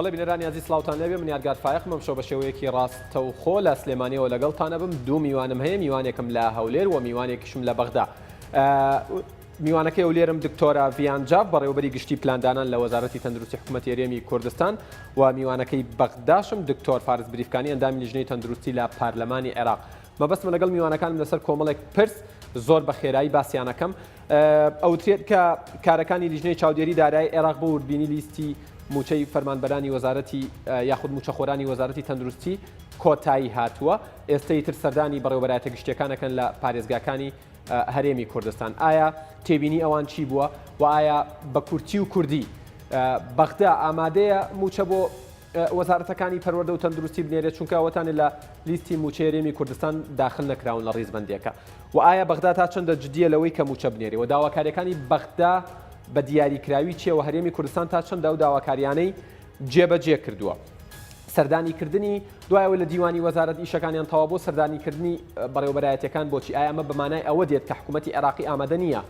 بەڵێ بینەرانی ئازیز سڵاوتان لێبێ من یادگار فایەقم ئەمشەو بە شێوەیەکی ڕاستەوخۆ لە سلێمانیەوە لەگەڵتان ئەبم دوو میوانم هەیە میوانێکم لە هەولێر و میوانێکیشم لە بەغدا میوانەکەی هەولێرم دکتۆرە ڤیان جاف بەڕێوەبەری گشتی پلاندانان لە وەزارەتی تەندروستی حکوومەتی هەرێمی کوردستان و میوانەکەی بەغداشم دکتۆر فارس بریفکانی ئەندامی لیژنەی تەندروستی لە پارلەمانی عێراق مەبەستمە لەگەڵ میوانەکانم لەسەر کۆمەڵێک پرس زۆر بە خێرایی باسیانەکەم ئەوترێت کە کارەکانی لیژنەی چاودێری دارایی عێراق بۆ وردبینی لیستی مووچەی فەرمانبەرانی وەزارەتی یاخود مووچەخۆرانی وەزارەتی تەندروستی کۆتایی هاتووە، ئێستە ئیتر سەردانی بەڕێوەبەرایەتە گشتیەکان ئەکەن لە پارێزگاکانی هەرێمی کوردستان. ئایا تێبینی ئەوان چی بووە و ئایا بە کورتی و کوردی بەغدا ئامادەیە مووچە بۆ وەزارەتەکانی پەروەردە و تەندروستی بنێرێت چونکە ئەوەتانێ لە لیستی مووچەی هەرێمی کوردستان داخل نەکراون لە ڕیزبەندیەکە و ئایا بەغدا تا چەندە جدیە لەوەی کە مووچە بنێرێ و داواکاریەکانی بەغدا بە دیاریکراوی چیە و هەرێمی کوردستان تا چەندە ئەو داواکاریانەی جێبەجێ کردووە. سەردانی کردنی دوای ئەوەی لە دیوانی وەزارەت ئیشەکانیان تەواو بۆ سەردانی کردنی بەڕێوەبەرایەتیەکان بۆچی ئایا ئەمە بە مانای ئەوە دێت کە حکوومەتی عێراقی ئامادە نییە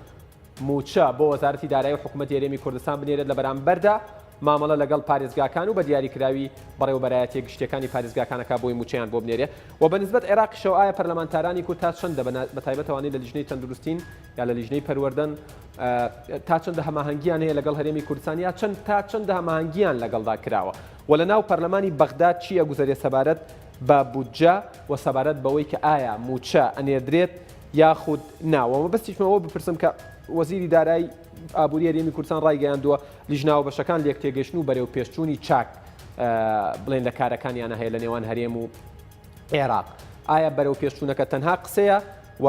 مووچە بۆ وەزارەتی دارایی و حکوومەتی هەرێمی کوردستان بنێرێت لە بەرامبەردا مامەڵە لەگەڵ پارێزگاکان و بە دیاریکراوی بەڕێوەبەرایەتیە گشتیەکانی پارێزگاکانەکە بۆی مووچەیان بۆ بنێرێ و بە نسبەت عێراقیشەوە ئایا پەرلەمانتارانی کورد تا چەندە بە تایبەت ئەوانەی لە لیژنەی تەندروستین یا لە لیژنەی پەروەردەن تا چەندە هەماهەنگیان هەیە لەگەڵ هەرێمی کوردستان یا چەند تا چەندە هەماهەنگیان لەگەڵدا کراوە و لە ناو پەرلەمانی بەغداد چی ئەگوزەرێ سەبارەت بە بودجە و سەبارەت بەوەی کە ئایا مووچە ئەنێردرێت یاخود نا و مەبەستیشمە ئەوە بپرسم کە وەزیری دارایی ئابووری هەرێمی کوردستان ڕایگەیاندووە لیژنە هاوبەشەکان لێکتێگەیشتن و بەرەوپێشچوونی چاک بڵێن لە کارەکانیانە هەیە لە نێوان هەرێم و عێراق ئایا بەرەوپێشچوونەکە تەنها قسەیە و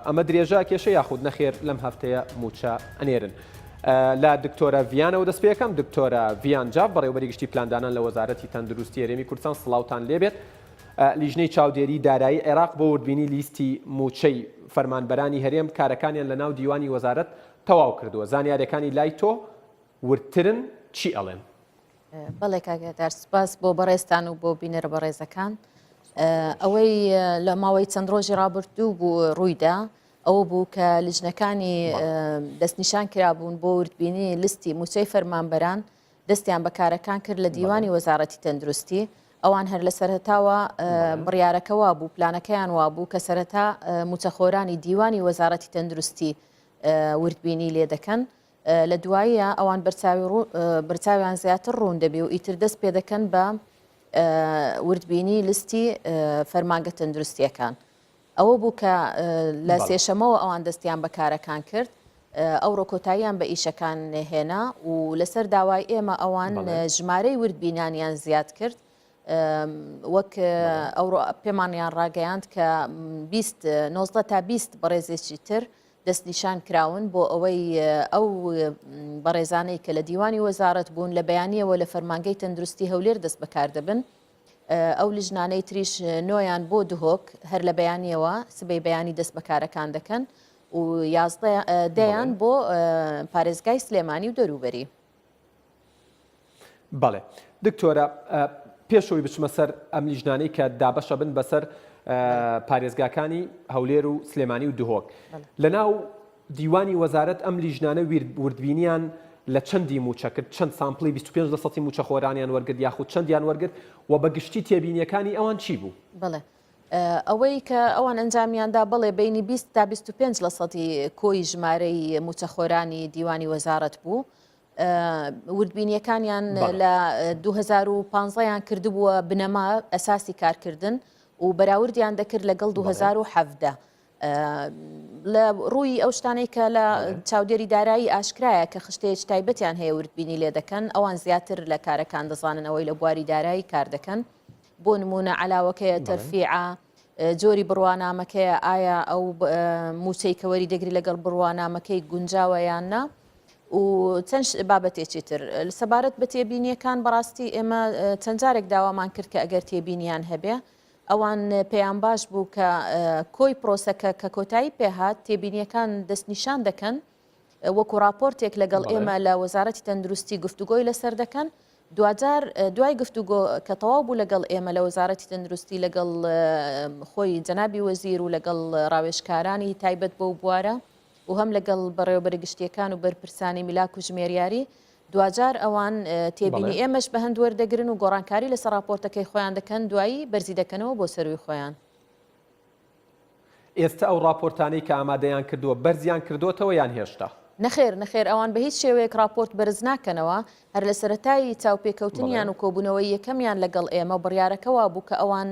ئەمە درێژە کێشە یاخود نەخێر لەم هەفتەیە مووچە ئەنێرن؟ لە دکتۆرە ڤیانەوە دەست پێکەم دکتۆرە ڤیان جاف بەڕێوبەری گشتی پلاندانان لە وەزارەتی تەندروستی هەرێمی کوردستان سڵاوتان لێبێت لیژنەی چاودێری دارایی عێراق بۆ وردبینی لیستی مووچەی فەرمانبەرانی هەرێم کارەکانیان لە ناو دیوانی وەزارەت تەواو کردووە زانیاریەکانی لای تۆ وردترن چی ئەڵێن؟ بەڵێ کاک هێدار سپاس بۆ بەڕێزتان و بۆ بینەرە بەڕێزەکان ئەوەی لە ماوەی چەند ڕۆژی ڕابردوو بوو ڕوویدا ئەوە بوو کە لیژنەکانی دەستنیشان کرابوون بۆ وردبینی لیستی موچەی فەرمانبەران دەستیان بە کارەکان کرد لە دیوانی وەزارەتی تەندروستی ئەوان هەر لە سەرەتاوە بڕیارەکە وابوو پلانەکەیان وابوو کە سەرەتا موچەخۆرانی دیوانی وەزارەتی تەندروستی وردبینی لێ دەکەن لە دواییە ئەوان بەرچاویان زیاتر ڕوون دەبی و ئیتر دەست پێ دەکەن بە وردبینی لستی فەرمانگە تەندروستیەکان. ئەوە بوو کە لە سێشەمەوە ئەوان دەستیان بە کارەکان کرد ئەوڕۆ کۆتاییان بە ئیشەکان هێنا و لەسەر داوای ئێمە ئەوان ژمارەی وردبینانیان زیاد کرد وەک ئەوڕۆ پێمانیان ڕاگەیاند کە 19 تا 20 بەڕێزێکی تر دەستنیشان کراون بۆ ئەوەی ئەو بەڕێزانەی کە لە دیوانی وەزارەت بوون لە بەیانیەوە لە فەرمانگەی تەندروستی هەولێر دەست بەکار دەبن. ئەو لیژنانەی تریش نۆیان بۆ دهۆک هەر لە بەیانیەوە سبەی بەیانی دەست بەکارەکان دەکەن و یازدە دەیان بۆ پارێزگای سلێمانی و دەروبەری. بەڵێ دکتۆرە پێشەوەی بچمە سەر ئەم لیژنانەی کە دابەشە بن بەسەر پارێزگاکانی هەولێر و سلێمانی و دهۆک لە ناو دیوانی وەزارەت ئەم لیژنانە وردبینیان لە چەندی مووچە کرد، چەند sample ی 25 لە سەتی مووچەخۆرانیان وەرگرت یاخود چەندیان وەرگرت و بە گشتی تێبینیەکانی ئەوان چی بوو؟ بەڵێ ئەوەی کە ئەوان ئەنجامیاندا بەڵێ بینی 20 تا 25 لە سەدی کۆی ژمارەی مووچەخۆرانی دیوانی وەزارەت بوو. وردبینیەکانیان لە 2015 یان کردبووە بنەما ئەساسی کارکردن و بەراوردیان دەکرد لەگەڵ 2017. لە ڕووی ئەو شتانەی کە لە چاودێری دارایی ئاشکرایە کە خشتەیەکی تایبەتیان هەیە وردبینی لێ دەکەن ئەوان زیاتر لە کارەکان دەزانن ئەوەی لە بواری دارایی کار دەکەن بۆ نمونە علاوەکەیە تەرفیعە جۆری بڕوانامەکەیە ئایا ئەو موچەی کە وەری دەگری لەگەڵ بڕوانامەکەی گونجاوە یان نا و چەند بابەتێکی تر سەبارەت بە تێبینیەکان بەڕاستی ئێمە چەند جارێک داوامان کرد کە ئەگەر تێبینیان هەبێ ئەوان پێیان باش بوو کە کۆی پرۆسەکە کە کۆتایی پێهات تێبینیەکان دەستنیشان دەکەن وەکو راپۆرتێک لەگەڵ ئێمە لە وەزارەتی تەندروستی گفتوگۆی لەسەر دەکەن دواجار دوای گفتوگۆ کە تەواو بوو لەگەڵ ئێمە لە وەزارەتی تەندروستی لەگەڵ خۆی جەنابی وەزیر و لەگەڵ ڕاوێژکارانی تایبەت بەو بوارە و هەم لەگەڵ بەڕێوەبەرە گشتیەکان و بەرپرسانی میلاک و ژمێریاری. دواجار ئەوان تێبینی ئێمەش بە هەند وەردەگرن و گۆڕانکاری لەسەر ڕاپۆرتەکەی خۆیان دەکەن دوایی بەرزی دەکەنەوە بۆ سەروی خۆیان. ئێستا ئەو ڕاپۆرتانەی کە ئامادەیان کردووە بەرزیان کردۆتەوە یان هێشتا؟ نەخێر نەخێر ئەوان بە هیچ شێوەیەک ڕاپۆرت بەرز ناکەنەوە، هەر لە سەرەتای چاوپێکەوتنیان و کۆبوونەوەی یەکەمیان لەگەڵ ئێمە بڕیارەکە وابوو کە ئەوان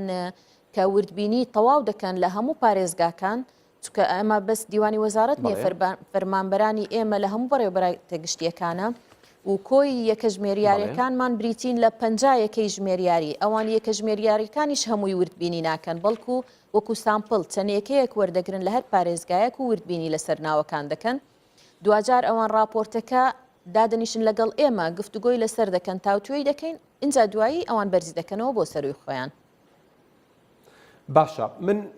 کە وردبینی تەواو دەکەن لە هەموو پارێزگاکان چونکە ئەمە بەس دیوانی وەزارەت نییە فەرمانبەرانی ئێمە لە هەموو بەڕێوەبەرایەتە گشتیەکانە و کۆی یەکە ژمێریارەکانمان بریتین لە پ یەکەی ژمێریاری ئەوان یەکە ژمێریارەکانیش هەمووی وردبینی ناکەن بەڵکو وەکو sample چەند یەکەیەک وەردەگرن لە هەر پارێزگایەک و وردبینی لەسەر ناوەکان دەکەن دواجار ئەوان راپۆرتەکە دادەنیشن لەگەڵ ئێمە گفتوگۆی لەسەر دەکەن تاوتوێی دەکەین ئینجا دوایی ئەوان بەرزی دەکەنەوە بۆ سەروی خۆیان. باشە من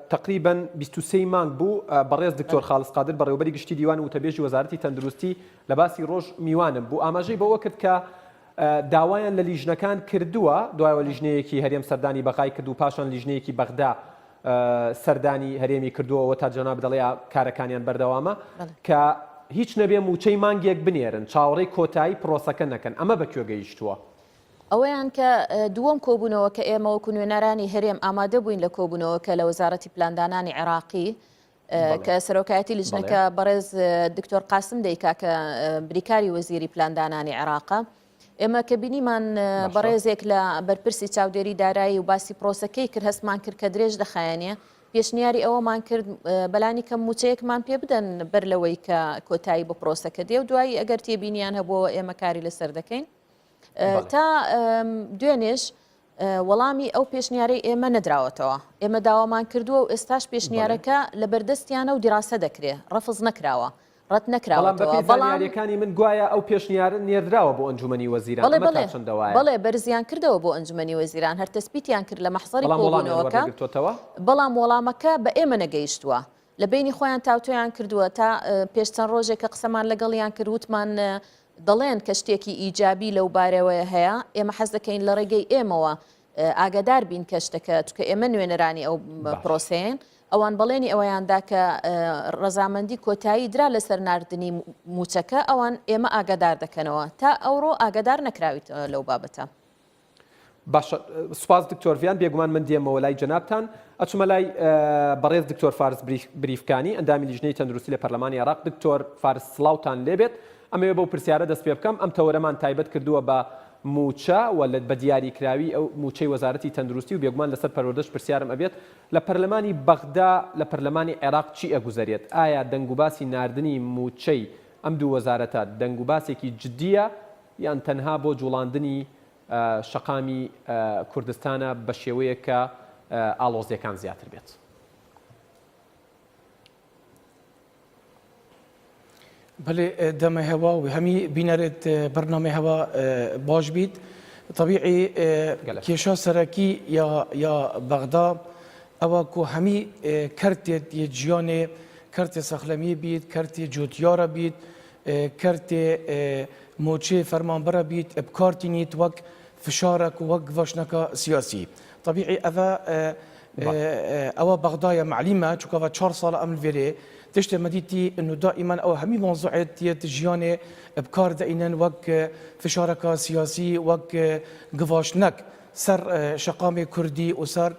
تەقریبەن 23 مانگ بوو بەڕێز دکتۆر خاڵس قادر بەڕێوبەری گشتی دیوان و وتەبێژی وەزارەتی تەندروستی لە باسی ڕۆژ میوانم بوو ئاماژەی بەوە کرد کە داوایان لە لیژنەکان کردووە دوایەوە لیژنەیەکی هەرێم سەردانی بەغای کرد و پاشان لیژنەیەکی بەغدا سەردانی هەرێمی کردووەوە تا جەناب دەڵێ کارەکانیان بەردەوامە کە هیچ نەبێ موچەی مانگێک بنێرن چاوەڕێی کۆتایی پرۆسەکە نەکەن ئەمە بە کوێ گەیشتووە؟ ئەوەیان کە دووەم کۆبوونەوە کە ئێمە وەکو نوێنەرانی هەرێم ئامادە بووین لە کۆبوونەوەکە لە وەزارەتی پلاندانانی عێراقی کە سەرۆکایەتی لیژنەکە بەڕێز دکتۆر قاسم دەیکا کە بریکاری وەزیری پلاندانانی عێراقە. ئێمە کە بینیمان بەڕێزێک لە بەرپرسی چاودێری دارایی و باسی پرۆسەکەی کرد هەستمان کرد کە درێژ دەخایەنێ پێشنیاری ئەوەمان کرد بەلانی کەم موچەیەکمان پێ بدەن بەر لەوەی کە کۆتایی بە پرۆسەکە دێ و دوایی ئەگەر تێبینیان هەبووەوە ئێمە کاری لەسەر دەکەین. تا دوێنێش وەڵامی ئەو پێشنیارەی ئێمە نەدراوەتەوە ئێمە داوامان کردووە و ئێستاش پێشنیارەکە لە بەردەستیانە و دیراسە دەکرێ ڕەفز نەکراوە ڕەت نەکراوەتەوە بەڵام زانیاریەکانی من گوایە ئەو پێشنیارە نێردراوە بۆ ئەنجومەنی وەزیران بەڵێ بەڵێ بەڵێ بەرزیان کردەوە بۆ ئەنجومەنی وەزیران هەر تەسبیتیان کرد لە مەحزەری کۆبوونەوەکە بەڵام وەڵامەکە بە ئێمە نەگەیشتووە لە بەینی خۆیان تاوتوێیان کردووە، تا پێش چەند ڕۆژێک کە قسەمان لەگەڵیان کرد وتمان دەڵێن کە شتێکی ئیجابی لەو بارەوەیە هەیە، ئێمە حەز دەکەین لە ڕێگەی ئێمەوە ئاگادار بین کە شتەکە، چونکە ئێمە نوێنەرانی ئەو پرۆسەیەین، ئەوان بەڵێنی ئەوەیان دا کە ڕەزامەندی کۆتایی درا لەسەر ناردنی مووچەکە، ئەوان ئێمە ئاگادار دەکەنەوە، تا ئەوڕۆ ئاگادار نەکراویتەوە لەو بابەتە. باشە سوپاس دکتۆر ڤیان بێگومان من دێمەوە لای جەنابتان ئەچمە لای بەڕێز دکتۆر فارس بریفکانی ئەندامی لیژنەی تەندروستی لە پەرلەمانی عێراق دکتۆر فارس سڵاوتان لێبێت ئەمەوێ بەو پرسیارە دەست پێ بکەم ئەم تەوەرەمان تایبەت کردووە بە موچە و لە بە دیاریکراوی ئەو موچەی وەزارەتی تەندروستی و بێگومان لەسەر پەروەردەش پرسیارم ئەبێت لە پەرلەمانی بەغدا لە پەرلەمانی عێراق چی ئەگوزەرێت ئایا دەنگوباسی ناردنی موچەی ئەم دوو وەزارەتە دەنگوباسێکی جدیە یان تەنها بۆ جوڵاندنی شەقامی کوردستانە بە شێوەیەک کە ئاڵۆزیەکان زیاتر بێت؟ بەێ دەمە هەوا و هەمی بینەرێت بەرنامەی هەوا باش بیت طبیعی کێشە سەرەکی یا یا بەغدا ئەوە کو هەمی کەرتێت یە جیانێ کەرتێ سەخلەمی بیت کەرتێ جوتیارە بیت کەرتێ مۆچێ فەرمانبەرە بیت بکارتینیت وەک فشارەک و وەک گڤاشنەکە سیاسی طبیعی ئەڤە ئەوە بەغدایە معلیمە چونکە چوار ساڵە ئەم لێرێ تشتێ مەدیتی انه دائما ئەو هەمی مەوزوعێت یەت ژیانێ بکار دەینن وەک فشارەکە سیاسی وەک گڤاشنەک سەر شەقامی کوردی و سەر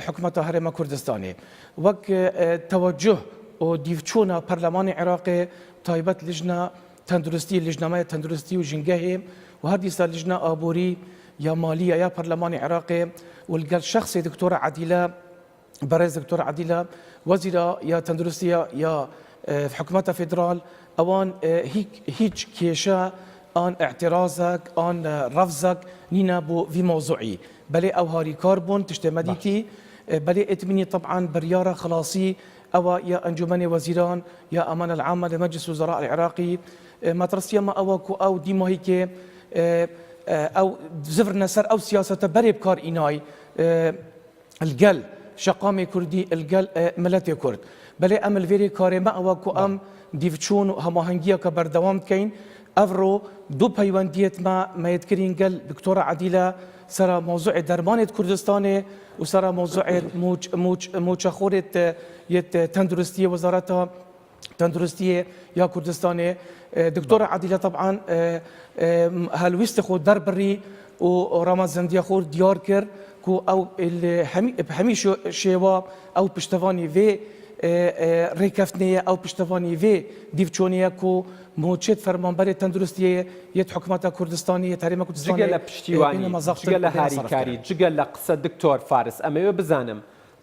حکومەتە هەرێمە کوردستانێ وەک تەوەجه و دیڤچوونە پەرلەمانی عێراقێ تایبەت لجنە تەندروستی لجنەمای تەندروستی و ژینگەهێ و هەر دیسا لجنە ئابووری یا مالیە یا پەرلەمانی عێراقێ و لەگەل شەخسی دکتۆرە عەدیلە بەڕێز دکتۆر عەدیلە وەزیرە یا تەندروستیە یا حکومەتە فیدرال ئەوان هیچ کێشە ئان اعترازەک ئان ڕەفزەک نینە بۆ ڤی مەوزوعی بەلێ ئەو هاریکار بوون تشتێ مەدیتی بەلێ ئتمینی طبعا بریارە خلاصی ئەوە یا ئەنجومەنی وەزیران یا ئەمانە العامە لە مجلس وزراء العراقی مەترسیە مە ئەوە کو ئەو دیماهی کێ ئەو زڤرنە سەر ئەو سیاسەتە بەرێ بکار ئینای الگەل شەقامی کوردی الگەل ملەتێ کورد بەلێ ئەم الڤێرێ کارێ مە ئەوە کو ئەم دیڤچوون و هەماهەنگیە کە بەردەوام بکەین ئەڤڕۆ دوو پەیوەندیەت مە مەیەت کرین گەل دکتۆرە عەدیلە سەرا مەوزوعێ دەرمانێت کوردستانێ و سەرا مەوزوعێت موچ موچ موچەخۆرێت یەت تەندروستیە وەزارەتە. تەندروستیێ یا کوردستانێ دکتۆرە عەدیلە تەبعان هەلویست خۆ دەربڕی و ڕەمەزەندیە خۆ دیار کرد کو ئەو هەمی شێوە ئەو پشتەوانی vê ڕێکەفتنەیە ئەو پشتەوانی vê دیڤچۆنیە کو موچێت فەرمانبەرێ تەندروستیە یەت حکومەتە کوردستانی یەت هەرێمە جگە کوردستانێ لە پشتیوانی بێنە مەزاختر جگە لە و بێنە سەرف هاریکاری کردن. جگە لە قسە دکتۆر فارس ئەمەوێ بزانم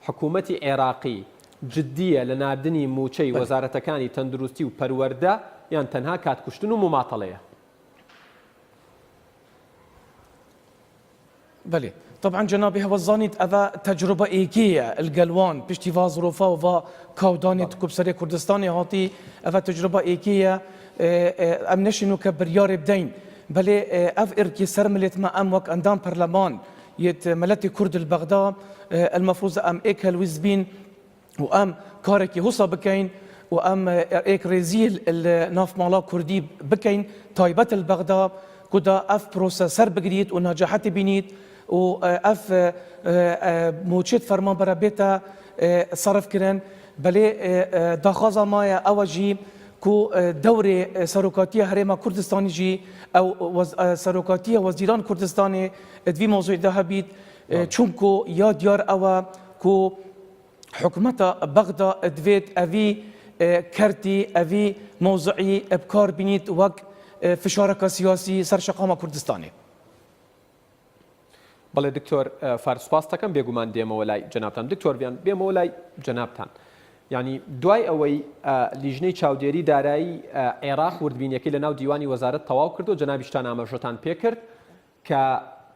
حکومەتی عێراقی جدییە لە ناردنی مووچەی بەلێ. وەزارەتەکانی تەندروستی و پەروەردە یان تەنها کات کوشتن و موماتەڵەیە؟ بەلێ تەبعەن جەنابی هەوە زانیت ئەڤە تەجروبە ئێکێیە الگەل وان پشتی ڤا زروفا و ڤا کاودانێ بەڵێ. کوب سەرێ کوردستانێ هاتی ئەڤە تەجروبە ئێکێیە ئەم نەشین و کە بریارێ بدەین بەلێ ئەڤ ئرکی سەر ملێت مە ئەم وەک ئەندام پەرلەمان یت ملەتی کورد البەغدا المفروض ئەم ئێک هەلویست بین و ئەم کارێکی هوسا بکەین و ئەم ئێک ڕێزی ناف ماڵا کوردی بکەین تایبەت البەغدا کودا ئەف پرۆسە سەر بگریت و ناجاحەتی بینیت و ئەف موچێت فەرمانبەرە بێتە سەرف کرن بەلێ داخوازا مایە ئەوە ژی کو دەورێ سەرۆکاتیە هەرێما کوردستانی ژی ئەو سەرۆکاتیە وەزیران کوردستانی دوی مەوزوعدا هەبیت چونکو یا دیار ئەوە کو حکومەتە بەغدا دڤێت ئەڤی کەرتی ئەڤی مەوزوعی بکار بینیت وەک فشارەکە سیاسی سەر شەقامە کوردستانی. بەڵێ دکتۆر فارس سوپاست دەکەم بێگومان دێمەوە لای جەنابتان دکتۆر ڤیان بێمەوە لای جەنابتان یعنی دوای ئەوەی لیژنەی چاودێری دارایی عێراق وردبینیەکەی لە ناو دیوانی وەزارەت تەواو کردو جەنابیشتان ئاماژەتان پێکرد کە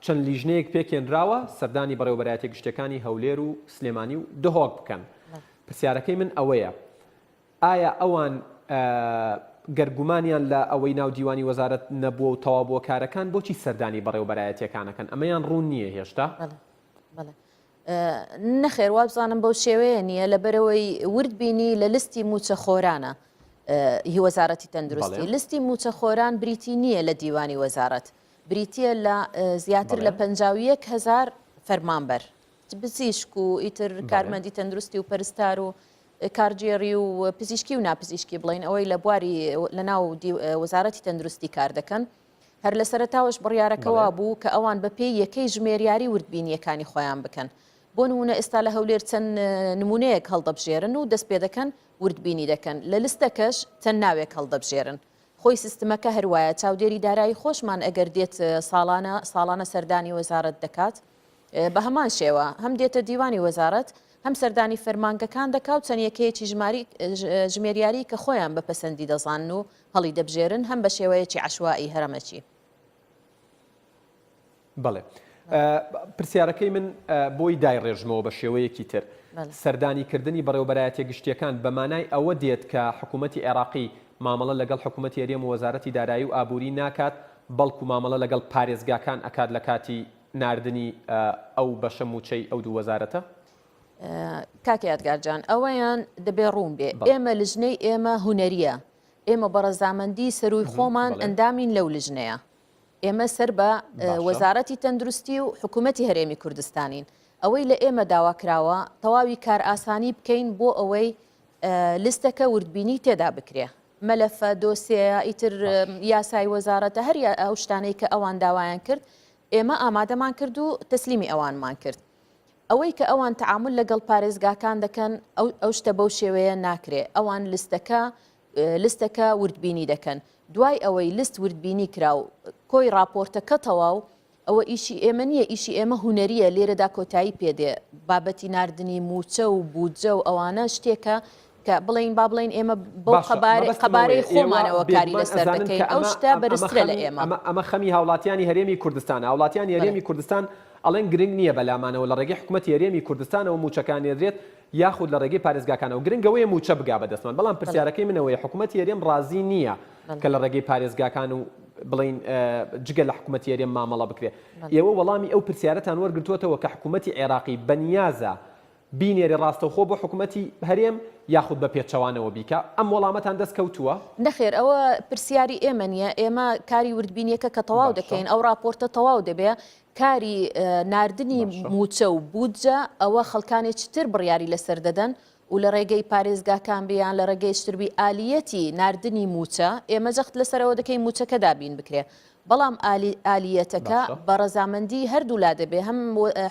چەند لیژنەیەک پێکهێنراوە سەردانی بەڕێوەبەرایەتیە گشتیەکانی هەولێر و سلێمانی و دهۆک بکەن. پرسیارەکەی من ئەوەیە ئایا ئەوان گەر گومانیان لە ئەوەی ناو دیوانی وەزارەت نەبووە و تەواو بووە کارەکان بۆچی سەردانی بەڕێوەبەرایەتیەکان ئەکەن ئەمەیان ڕوون نییە هێشتا؟ نەخێر وابزانم بەو شێوەیە نییە لەبەرەوەی ورد بینی لە لستی موچە خۆرانە هی وەزارەتی تەندروستی لستی موچە خۆران بریتی نییە لە دیوانی وەزارەت بریتییە لە زیاتر لە 51 هزار فەرمانبەر پزیشک و ئیتر کارمەندی تەندروستی و پەرستار و کارگێڕی و پزیشکی و ناپزیشکی بڵین ئەوەی لە بواری لە ناو وەزارەتی تەندروستی کار دەکەن هەر لە سەرەتاوەش بڕیارەکە وابوو کە ئەوان بە پێی یەکەی ژمێریاری وردبینییەکانی خۆیان بکەن. بۆ نموونە ئێستا لە هەولێر چەند نموونەیەک هەڵدەبژێرن و دەست پێ دەکەن وردبینی دەکەن. لە لستەکەش چەند ناوێک هەڵدەبژێرن. خۆی سیستمەکە هەر وایە. چاودێری دارایی خۆشمان ئەگەر دێت ساڵانە ساڵانە سەردانی وەزارەت دەکات بە هەمان شێوە هەم دێتە دیوانی وەزارەت هەم سەردانی فەرمانگەکان دەکا و چەند یەکەیەکی ژماری ژمێریاری کە خۆیان بە پەسەندی دەزانن و هەڵیدەبژێرن هەم بە شێوەیەکی عەشوائی هەرەمەکی. بەڵێ. پرسیارەکەی من بۆی دایڕێژمەوە بە شێوەیەکی تر. سەردانی کردنی بەڕێوەبەرایەتیە گشتیەکان بە مانای ئەوە دێت کە حکوومەتی عێراقی مامەڵە لەگەڵ حکوومەتی هەرێم و وەزارەتی دارایی و ئابووری ناکات بەڵکو مامەڵە لەگەڵ پارێزگاکان ئەکات لە کاتی ناردنی ئەو بەشە مووچەی ئەو دوو وەزارەتە؟ کاک یادگار جان ئەوەیان دەبێ ڕوون بێ ئێمە لجنەی ئێمە هونەریە ئێمە بە ڕەزامەندی سەروی خۆمان ئەندامین لەو لجنەیە ئێمە سەر بە وەزارەتی تەندروستی و حکوومەتی هەرێمی کوردستانین ئەوەی لە ئێمە داوا کراوە تەواوی کارئاسانی بکەین بۆ ئەوەی لستەکە وردبینی تێدا بکرێ مەلەفە دۆسیەیە ئیتر یاسای وەزارەتە هەر ئەو شتانەی کە ئەوان داوایان کرد ئێمە ئامادەمان کرد و تەسلیمی ئەوانمان کرد ئەوەی کە ئەوان تەعامول لەگەڵ پارێزگاکان دەکەن ئەو شتە بەو شێوەیە ناکرێ ئەوان لستەکە لستەکە وردبینی دەکەن دوای ئەوەی لست وردبینی کرا و کۆی ڕاپۆرتەکە تەواو ئەوە ئیشی ئێمە نییە ئیشی ئێمە هونەریە لێرەدا کۆتایی پێدێ بابەتی ناردنی موچە و بودجە و ئەوانە شتێکە کە بڵێین با بڵێین ئێمە بەو باشە قەبارەی مەبەستم قەبارەی ئەوەیە ئێوە خۆمانەوە کاری بێگومان لەسەر ئەزانن دەکەین کە ئەو ئەمە شتە ئەمە بەرزترە لە خەمی ئێمە. ئەمە ئەمە خەمی هاوڵاتیانی هەرێمی کوردستانە هاوڵاتیانی بەڵێ. هەرێمی کوردستان ئەڵێن گرنگ نییە بەلامانەوە لە ڕێگەی حکومەتی هەرێمی کوردستانەوە مووچەکان نێردرێت یاخود لە ڕێگەی پارێزگاکانەوە گرنگ ئەوەیە مووچە بگا بە دەستمان بەڵام بەڵێ. پرسیارەکەی من ئەوەیە حکومەتی هەرێم ڕازی نییە بەڵێ. کە لە ڕێگەی پارێزگاکان و بڵێین جگە لە حکومەتی هەرێم مامەڵە بکرێ بەڵێ. ئێوە وەڵامی ئەو پرسیارەتان وەرگرتووەتەوە کە حکومەتی عێراقی بەنیازە. بینێرێ ڕاستەوخۆ بۆ حکومەتی هەرێم یاخود بە پێچەوانەوە بیکا؟ ئەم وەڵامەتان دەست کەوتووە؟ نەخێر ئەوە پرسیاری ئێمە نییە، ئێمە کاری وردبینیەکە کە تەواو باشە. دەکەین ئەو ڕاپۆرتە تەواو دەبێ کاری ناردنی باشە. مووچە و بودجە ئەوە خەڵکانێکی تر بڕیاری لەسەر دەدەن و لە ڕێگەی پارێزگاکان بێ یان لە ڕێگەی شتر بی ئالیەتی ناردنی مووچە ئێمە جەخت لەسەر ئەوە دەکەین مووچەکە دابین بکرێ بەڵام ئالیەتەکە باشە. بە ڕەزامەندی هەردوولا دەبێ هەم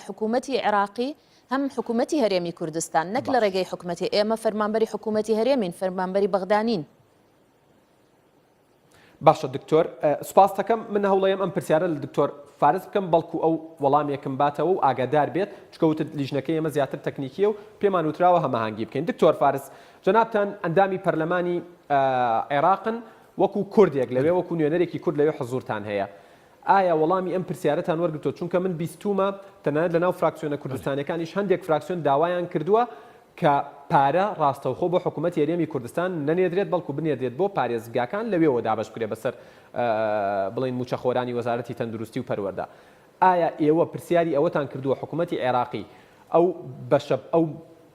حکوومەتی عێراقی هەم حکوومەتی هەرێمی کوردستان نەک لە باش. ڕێگەی حکومەتی ئێمە فەرمانبەری حکوومەتی هەرێمین فەرمانبەری بەغدا نین. باشە دکتۆر سوپاستەکەم من هەوڵەیەم ئەم پرسیارە لە دکتۆر فارس بکەم بەڵکو ئەو وەڵامێکم باتەوە و ئاگادار بێت چکە وتت لیژنەکەی ئێمە زیاتر تەکنیکیە و پێمان وتراوە هەماهەنگی بکەین دکتۆر فارس جەنابتان ئەندامی پەرلەمانی عێراقن وەکو کوردێک لەوێ وەکو نوێنەرێکی کورد لەوێ حزورتان هەیە ئایا وەڵامی ئەم پرسیارەتان وەرگرتووە چونکە من بیستوومە تەنانەت لەناو فراکسیۆنە کوردستانیەکانیش هەندێک فراکسیۆن داوایان کردووە کە پارە ڕاستەوخۆ بۆ حکوومەتی هەرێمی کوردستان نەنێردرێت بەڵکو بنێردرێت بۆ پارێزگاکان لەوێوە دابەش بکرێت بەسەر بڵێین مووچەخۆرانی وەزارەتی تەندروستی و پەروەردە. ئایا ئێوە پرسیاری ئەوەتان کردووە حکوومەتی عێراقی ئەو بەشە ئەو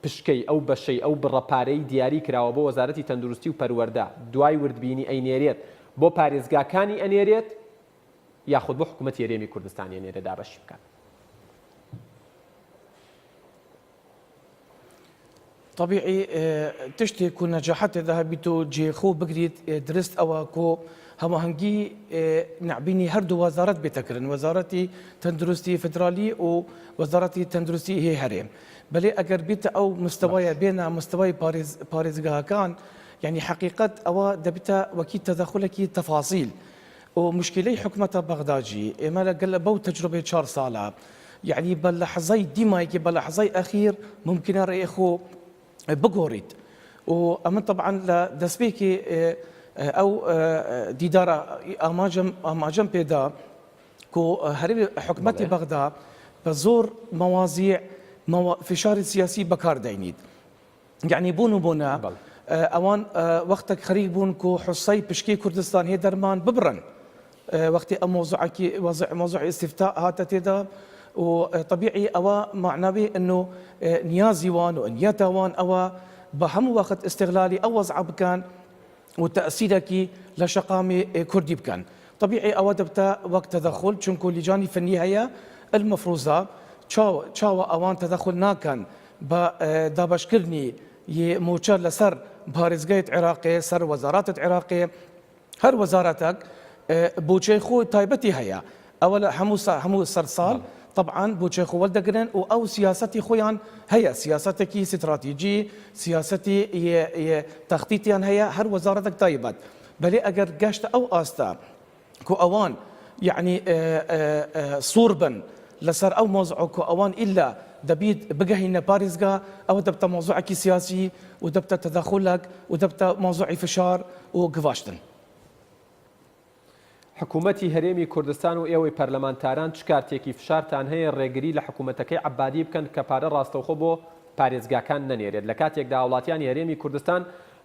پشکەی ئەو بەشەی ئەو بڕە پارەی دیاری کراوە بۆ وەزارەتی تەندروستی و پەروەردە دوای وردبینی ئەینێرێت بۆ پارێزگاکانی ئەنێرێت یاخود بۆ حکوومەتی هەرێمی کوردستانی ئەنێرێت دابەشی بکات؟ تەبیعی تشتێک کو نەجاحەت تێدا هەبیت و جێ خۆ بگریت درست ئەوە کو هەماهەنگی نەعبینی هەردوو وەزارەت بێتە کردن وەزارەتی تەندروستی فدرالی و وەزارەتی تەندروستی هێ هەرێم بەلێ ئەگەر بیتە ئەو مستەوایە بێنە مستەوای پارێز پارێزگاکان یعنی حەقیقەت ئەوە دەبیتە وەکی تەدەخولێکی تەفاسیل و مشکلەی حکومەتە بەغداجی ئێمە لەگەل بەو تەجروبەی چار ساڵە یەعنی بە لەحزەی دیمایکی بە لەحزەی ئەخیر مومکینە ڕێی خۆ بگۆڕیت و ئەمن تەبعەن لە دەستپێکی ئەو دیدارە ئاماجم ئاماجم پێدا کۆ هەرێمی حکومەتی بەغدا بە زۆر مەوازیع فشاری سیاسی بەکار دەینیت یەعنی بۆ نموونە ئەوان وەختێک خەریک بوون کو حسەی پشکی کوردستان هێ دەرمان ببڕن وەختی ئەم مۆزوعەکی وەزع مۆزوع ئیستیفتاء هاتە تێدا و تەبیعی ئەوە معناوی ئەنو نیازی وان و نیەتە وان ئەوە بە هەموو وەخت ئیستغلالی ئەو وەزعە بکەن و تەئسیرەکی لە شەقامی کوردی بکەن تەبیعی ئەوە دەبتە وەک تەدەخول چونکو لیجانی فەنی هەیە المفروزە چاوە ئەوان تەدەخول ناکەن بە دابەشکردنی ی مووچە لەسەر پارێزگایت عێراقێ سەر وەزاراتت عێراقێ هەر وەزارەتەک بودجەی خۆی تایبەتی هەیە ئەوە لە هەموو هەموو سەر ساڵ طبعا بودجەی خۆ وەردەگرن و ئەو سیاسەتی خۆیان هەیە سیاسەتێکی ستراتیجی سیاسەتی تەختیتیان هەیە هەر وەزارەتێک تایبەت بەلێ ئەگەر گەشتە ئەو ئاستە کو ئەوان یەعنی سوور بن لەسەر ئەو مەوزوع کو ئەوان ئیلا دەبیت بگەهینە پارێزگا ئەوە دەبتە مەوزوعێکی سیاسی و دەبتە تەدەخولەک و دەبتە مەوزوعی فشار و گڤاشتن. حکومەتی هەرێمی کوردستان و ئێوەی پەرلەمانتاران چ کارتێکی فشارتان هەیە ڕێگری لە حکومەتەکەی عەبادی بکەن کە پارە ڕاستەوخۆ بۆ پارێزگاکان نەنێرێت لە کاتێکدا هاوڵاتیانی هەرێمی کوردستان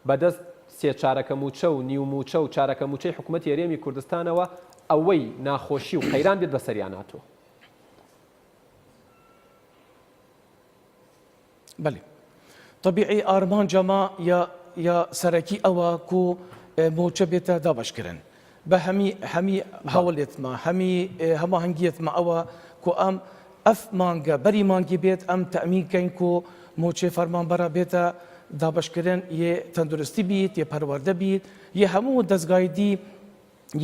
بەدەست سێ چارەکە مووچە و نیو مووچە و چارەکە مووچەی حکومەتی هەرێمی کوردستانەوە ئەوەی ناخۆشی و قەیران بێت بەسەریان هاتووە. بەلی تەبیعی ئارمانجە ما یا یا سەرەکی ئەوە کو مووچە بێتە دابەشکردن بە هەمی هەمی هەوڵێتمە هەمی هەماهەنگیەتمە ئەوە کو ئەم ئەف مانگە بەری مانگی بێت ئەم تەئمین کەین کو مووچەی فەرمانبەرە بێتە دابەشکردن یێ تەندروستی بیت یێ پەروەردە بیت یێ هەموو دەزگای دی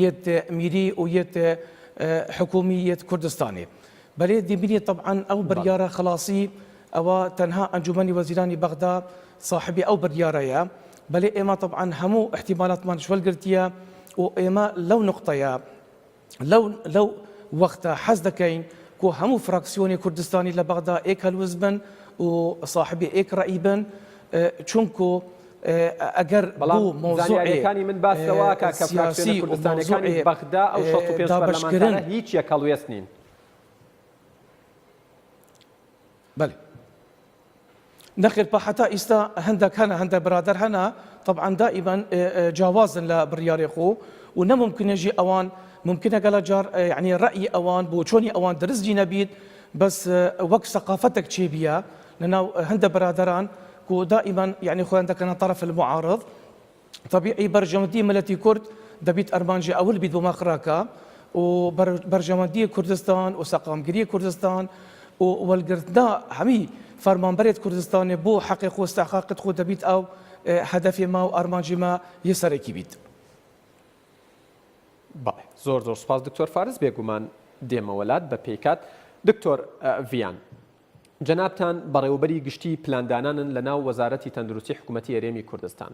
یێت میری و یێت حکومی یێت کوردستانی بەلێ دیبینی تەبعەن ئەو بریارە خلاصی ئەوە تەنها ئەنجومەنی وەزیرانی بەغدا ساحبی ئەو بریارەیە بەلێ ئێمە تەبعەن هەموو احتیمالاتمانش وەرگرتیە و ئێمە لەو نقطەیە لەو لەو وەختە حەز دەکەین کو هەموو فراکسیۆنی کوردستانی لە بەغدا ئێک هەلوز بن و ساحبی ئێک ڕەئی بن چونکو ئەگەر بەڵام بوو مەوزوعێ زانیاریەکانی من باس لەوە ئەکا کە فراکسیۆنە سیاسی و کوردستانیەکانی مەوزوعێ بەغدا ئەو 65 دابەشکردن پەرلەمانتارە هیچ یەک هەڵوێست نین. بەلێ نەخێر پا حەتا ئیستا هەندەک هەنە هەندە برادەر هەنە تەبعەن دائیمەن جیاوازن لە بڕیارێ خۆ و نەمومکنە ژی ئەوان ممکنە گەلە جار یعنی ڕەئی ئەوان بۆ چۆنی ئەوان درست جی نەبیت بەس وەک سەقافەتێک چێ بیە. لەناو هەندە برادەران کو دائما یعنی خۆیان دەکەنە طرف المعارض طبیعی بەرژەوەندی ملەتی کورد دەبیت ئەرمانجی ئەول بیت بۆ ماخراکە و بەرژەوەندی کوردستان و سەقامگیری کوردستان و وەلگرتنا هەمی فەرمانبەرێت کوردستانێ بۆ حەقی خۆ استحقاقت خۆ دەبیت ئەو هەدەفی ما و ئەرمانجی ما یە سەرەکی بیت. بەڵێ زۆر زۆر سوپاس دکتۆر فارس بێگومان دێمەوە لات بە پێی کات دکتۆر ڤیان جەنابتان بەڕێوەبەری گشتی پلاندانانن لە ناو وەزارەتی تەندروستی حکوومەتی هەرێمی کوردستان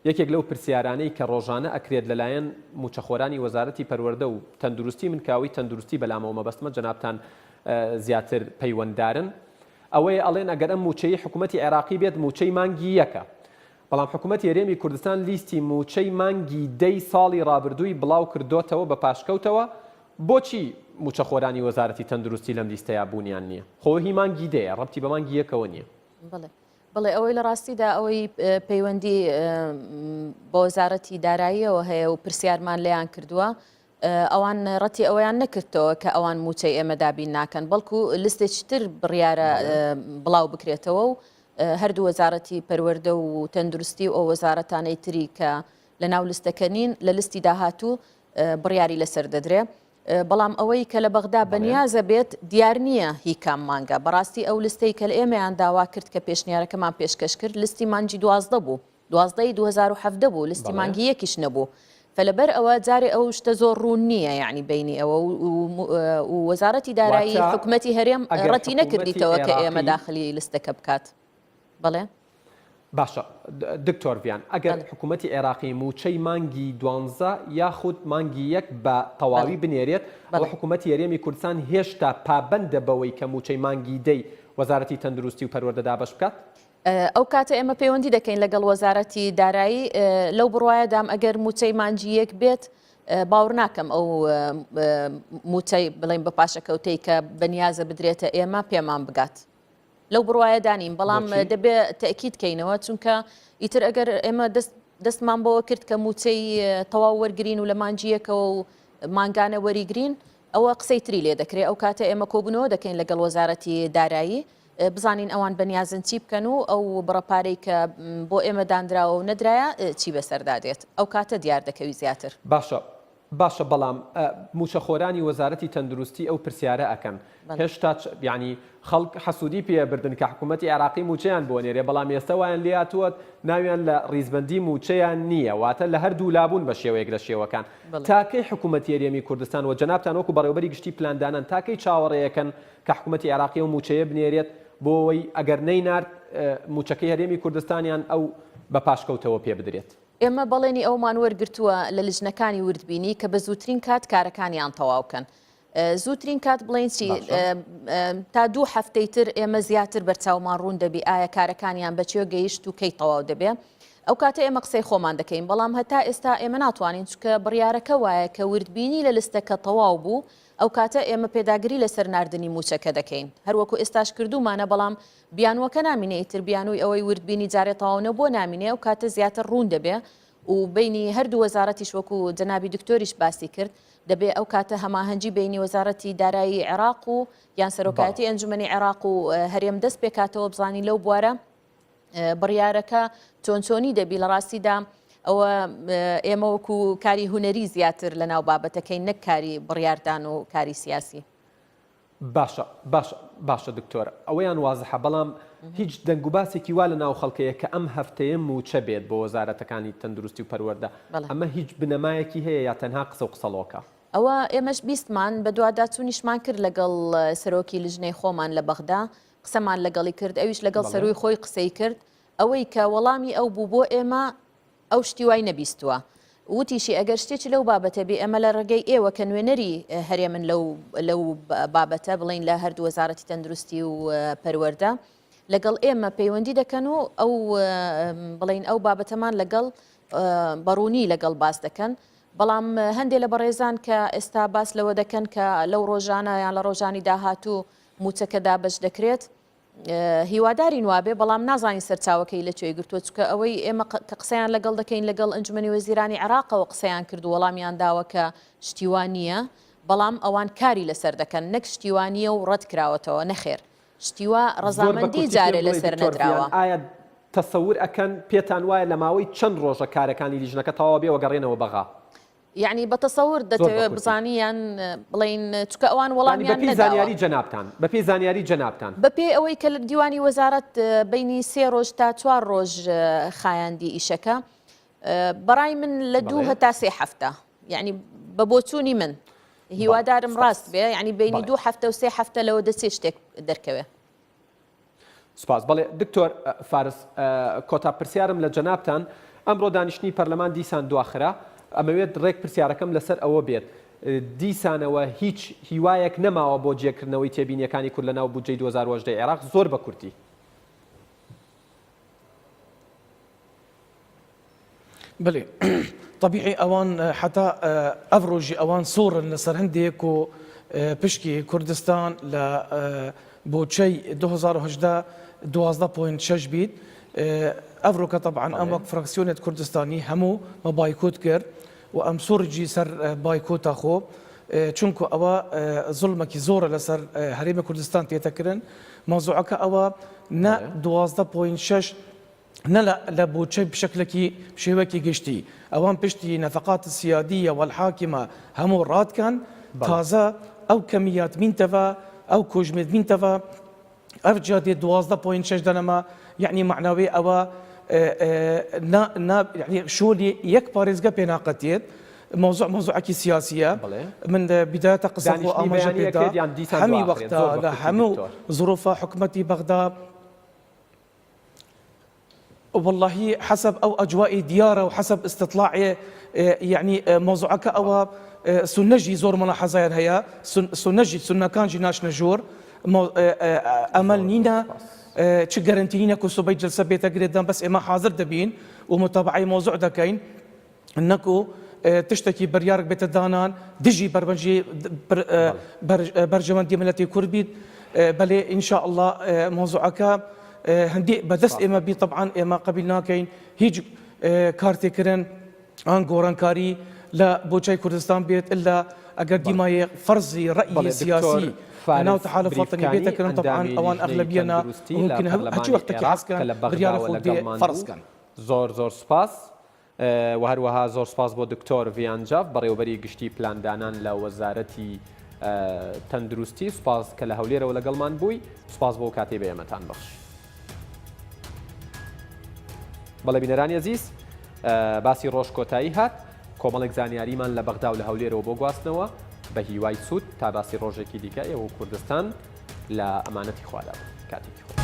یەکێک لەو پرسیارانەی کە ڕۆژانە ئەکرێت لەلایەن مووچەخۆرانی وەزارەتی پەروەردە و تەندروستی من کە ئەوەی تەندروستی بەلامەوە مەبەستمە جەنابتان زیاتر پەیوەنددارن ئەوەیە ئەڵێن ئەگەر ئەم مووچەی حکوومەتی عێراقی بێت مووچەی مانگی یەکە بەڵام حکومەتی هەرێمی کوردستان لیستی مووچەی مانگی دەی ساڵی ڕابردووی بڵاو کردۆتەوە بە پاشکەوتەوە، بۆچی مووچەخۆرانی وەزارەتی تەندروستی لەم لیستەیا بوونیان نییە؟ خۆ هی مانگی دەیە، ڕەبتی بە مانگی یەکەوە نییە. بەڵێ بەڵێ ئەوەی لە ڕاستیدا ئەوەی پەیوەندی بە وەزارەتی داراییەوە هەیە و پرسیارمان لێیان کردووە ئەوان ڕەتی ئەوەیان نەکردەوە کە ئەوان مووچەی ئێمە دابین ناکەن بەڵکو لستێکی تر بڕیارە بڵاو بکرێتەوە و هەردوو وەزارەتی پەروەردە و تەندروستی و ئەو وەزارەتانەی تری کە لە ناو لستەکە نین لە لستی داهاتوو بڕیاری لەسەر دەدرێ. بەڵام ئەوەی کە لە بەغدا بەنیازە بێت دیار نییە هی کام مانگە بەڕاستی ئەو لستەی کە لە ئێمەیان داوا کرد کە پێشنیارەکەمان پێشکەش کرد لستی مانگی 12 بوو 12 ی 2017 بوو لستی مانگی یەکیش نەبوو فلەبەر ئەوە جارێ ئەو شتە زۆر ڕوون نییە یعنی بینی ئەوە و وەزارەتی دارایی حکومەتی هەرێم ڕەتی نەکردیتەوە کە ئێمە داخلی لستەکە بکات بەڵێ. باشە دکتۆر ڤیان ئەگەر حکوومەتی عێراقی مووچەی مانگی دوانزە یاخود مانگی یەک بە تەواوی بنێرێت ئەوە حکوومەتی هەرێمی کوردستان هێشتا پابەندە بەوەی کە مووچەی مانگی دەی وەزارەتی تەندروستی و پەروەردە دابەش بکات؟ ئەو کاتە ئێمە پەیوەندی دەکەین لەگەڵ وەزارەتی دارایی لەو بڕوایەدام ئەگەر مووچەی مانگی یەک بێت باوەڕ ناکەم ئەو مووچەی بڵێن بە پاشەکەوتەی کە بەنیازە بدرێتە ئێمە پێمان بگات. لەو بڕوایەدا نیم بەڵام دەبێ تەئکید کەینەوە چونکە ئیتر ئەگەر ئێمە دەست دەستمان بەوە کرد کە مووچەی تەواو وەرگین و لە مانگی یەکەوە و مانگانە وەریگرین ئەوە قسەی تری لێ دەکرێت ئەو کاتە ئێمە کۆبوونەوە دەکەین لەگەڵ وەزارەتی دارایی بزانین ئەوان بەنیازن چی بکەن و ئەو بڕە پارەی کە بۆ ئێمە دانراوە و نەدرایە چی بەسەردا دێت ئەو کاتە دیار دەکەوی زیاتر. باشە باشە بەڵام موچەخۆرانی وەزارەتی تەندروستی ئەو پرسیارە ئەکەن هێشتا یانی خەڵک حەسودی پێ بردن کە حکوومەتی عێراقی موچەیان بۆ نێرێ بەڵام ئێستا وایان لێهاتووە ناویان لە ڕیزبەندی موچەیان نییە واتە لە هەردوو لابوون بە شێوەیەک لە شێوەکان تا کەی حکوومەتی هەرێمی کوردستان و جەنابتان وەکو بەڕێوەبەری گشتی پلاندانان تا کەی چاوەڕێیەکەن کە حکوومەتی عێراقی ئەو موچەیە بنێرێت بۆ ئەوەی ئەگەر نەینارد موچەکەی هەرێمی کوردستانیان ئەو بە پاشکەوتەوە پێ بدرێت؟ ئێمە بەڵێنی ئەوەمان وەرگرتووە لە لجنەکانی وردبینی کە بە زووترین کات کارەکانیان تەواو کەن. زووترین کات بڵێن چی تا دوو هەفتەی تر ئێمە زیاتر بەرچاومان ڕوون دەبی ئایا کارەکانیان بەچێ گەیشت و کەی تەواو دەبێ. ئەو کاتە ئێمە قسەی خۆمان دەکەین بەڵام هەتا ئێستا ئێمە ناتوانین چکە بڕیارەکە وایە کە وردبینی لە لستەکە تەواو بوو ئەو کاتە ئێمە پێداگری لەسەر ناردنی موچەکە دەکەین هەروەکو ئێستاش کردومانە بەڵام بیانووەکە نامینێ ئیتر بیانووی ئەوەی وردبینی جارێ تەواو نەبووە نامینێ ئەو کاتە زیاتر ڕوون دەبێ و بینی هەردوو وەزارەتیش وەکو جەنابی دکتۆریش باسی کرد دەبێ ئەو کاتە هەماهەنگی بینی وەزارەتی دارایی عێراق و یان سەرۆکایەتی ئەنجومەنی عێراق و هەرێم دەست پێکاتەوە بزانین لەو بوارە بڕیارەکە چۆن چۆنی دەبی لە ڕاستیدا ئەوە ئێمە وەکو کاری هونەری زیاتر لە ناو بابەتەکەی نەک کاری بڕیاردان و کاری سیاسی. باشە باشە باشە دکتۆر ئەوەیان وازحە بەڵام هیچ دەنگ و باسێکی وا لە ناو خەڵکەیە کە ئەم هەفتەیە مووچە بێت بۆ وەزارەتەکانی تەندروستی و پەروەردە ئەمە هیچ بنەمایەکی هەیە یا تەنها قسە و قسەڵۆکە؟ ئەوە ئێمەش بیستمان بەدواداچوونیشمان کرد لەگەڵ سەرۆکی لجنەی خۆمان لە بەغدا قسەمان لەگەڵی کرد ئەویش لەگەڵ سەروی خۆی قسەی کرد ئەوەی کە وەڵامی ئەو بوو بۆ ئێمە ئەو شتی وای نەبیستووە. وتیشی، ئەگەر شتێکی لەو بابەتە بێ ئێمە لە ڕێگەی ئێوە کە نوێنەری هەرێمن لەو لەو بابەتە بڵێین لە هەردوو وەزارەتی تەندروستی و پەروەردە لەگەڵ ئێمە پەیوەندی دەکەن و ئەو بڵێین ئەو بابەتەمان لەگەڵ بەڕوونی لەگەڵ باس دەکەن. بەڵام هەندێ لە بەڕێزان کە ئێستا باس لەوە دەکەن کە لەو ڕۆژانە یان لە ڕۆژانی داهاتوو مووچەکە دابەش دەکرێت، هیوادارین وابێ بەڵام نازانین سەرچاوەکەی لە کوێ گرتووە چونکە ئەوەی ئێمە کە قسەیان لەگەڵ دەکەین لەگەڵ ئەنجومەنی وەزیرانی عێراقەوە قسەیان کرد و وەڵامیان داوە کە شتی وا نییە بەڵام ئەوان کاری لەسەر دەکەن نەک شتی وا نییە و ڕەت کراوەتەوە نەخێر. شتی وا زۆر بە ڕەزامەندی کورتی پێم جارێ بڵێ لەسەر دکتۆر ڤیان نەدراوە. ئایا تەسەور ئەکەن پێتان وایە لە ماوەی چەند ڕۆژە کارەکانی لیژنەکە تەواو بێ و گەڕێنەوە بەغا؟ یەعنی بە تەسەور زۆر بە دەتەوێ کورتی. بزانی یان بڵێین چونکە ئەوان یانی وەڵامیان بەپێی نەداوە. زانیاری جەنابتان بەپێی زانیاری جەنابتان. بەپێی ئەوەی کە لە دیوانی وەزارەت بەینی سێ ڕۆژ تا چوار ڕۆژ خایاندی ئیشەکە بەڕای من لە دوو بەڵێ. هەتا سێ هەفتە یعنی بە بۆچوونی من بەڵێ هیوادارم سپاس. ڕاست بێ یعنی بینی بەڵێ. دوو هەفتە و سێ هەفتە لەوە دەچێ شتێک دەرکەوێ. سپاس. بەڵێ دکتۆر فارس کۆتا پرسیارم لە جەنابتان، ئەمڕۆ دانیشتنی پەرلەمان دیسان دواخرا، ئەمەوێت ڕێک پرسیارەکەم لەسەر ئەوە بێت، دیسانەوە هیچ هیوایەک نەماوە بۆ جێکردنەوەی تێبینیەکانی کورد لەناو بودجەی 2018 عێراق زۆر بە کورتی. بەێ طبیعی ئەوان حتا ئەv ڕۆژی ئەوان سوورن لەسەر هەندێک و پشکی کوردستان لە بۆچەی 2018 12.6 بیت ئەڤڕۆکە طبعا ئەم وەک فراکسیۆنێت کوردستانی هەموو مە بایکۆت کرد و ئەم سوڕجی سەر بایکۆتا خۆ چونکو ئەوە زوڵمەکی زۆرە لەسەر هەرێمی کوردستان تێتەکردن مەوزوعەکە ئەوە نە 12.6 نە لە لە بودجەی بشکلێکی شێوەکی گشتی ئەوان پشتی نەفقات سیادیە والحاکمە هەموو ڕادکەن تازە ئەو کەمیات مینتەوە ئەو کۆژمێت مینتەوە ئەف جادێ 12 point شەش دەنەمە یعنی معناوی ئەوە نا نا یعنی شۆلی یەک پارێزگە پێناقەتێت موضوع موضوعێکی سیاسیە من بداية قسە خۆ دانیشتنی ئاماژە بەیانی پێدا ئەکرێت یان دیسان هەمی دواخرێت وەختە زۆر بە لە کورتی هەموو دکتۆر. ظروفە حکومەتی بەغدا واللهی حسب ئەو ئەجوائی دیارە و حسب استطلاعێ یعنی مەوزوعەکە ئەوە سوننەژی زۆر ملاحەزەیان هەیە سوننەژی سوننەکانجی ناچنە ژوور ئەمەل نینە چ گەرنتی نینە کو سبەی جلسە بێتە گرێدان بەس ئێمە حاضر دەبین و متابعەی مەوزوع دەکەین نەکو تشتێکی بریارێک بێتە دانان دژی بەربەنجی بەرژەوەندی ملەتی کورد بیت بەلێ ان شاء اللە مەوزوعەکە هەندێ بەدەست ئێمە بی طبعا ئێمە قبیل ناکەین هیچ کارتێکردن ئان گۆڕانکاری لە بۆچای کوردستان بێت ئللا ئەگەر دیمایە فەرزی ڕەئی سیاسی ناو تحالف وطنی بێتەکردن طبعا ئەوان ئەغلبیەنە ممكن هەچی وەختێکی حەزکەن بریارە خۆ دێ فەرزکەن. زۆر زۆر سوپاس. وە هەروەها زۆر سوپاس بۆ دکتۆر ڤیان جاف بەڕێوەبەری گشتی پلاندانان لە وەزارەتی تەندروستی سوپاس کە لە هەولێرەوە لەگەڵمان بووی سوپاس بۆ کاتەی بە ئێمەتان بەخشی. بەڵێ بینەرانی ئەزیز باسی ڕۆژ کۆتایی هات کۆمەڵێک زانیاریمان لە بەغدا و لە هەولێرەوە بۆ گواستنەوە بە هیوای سوود تا باسی ڕۆژێکی دیکە ئێوە و کوردستان لە ئەمانەتی خوادا بن کاتێکی خۆش.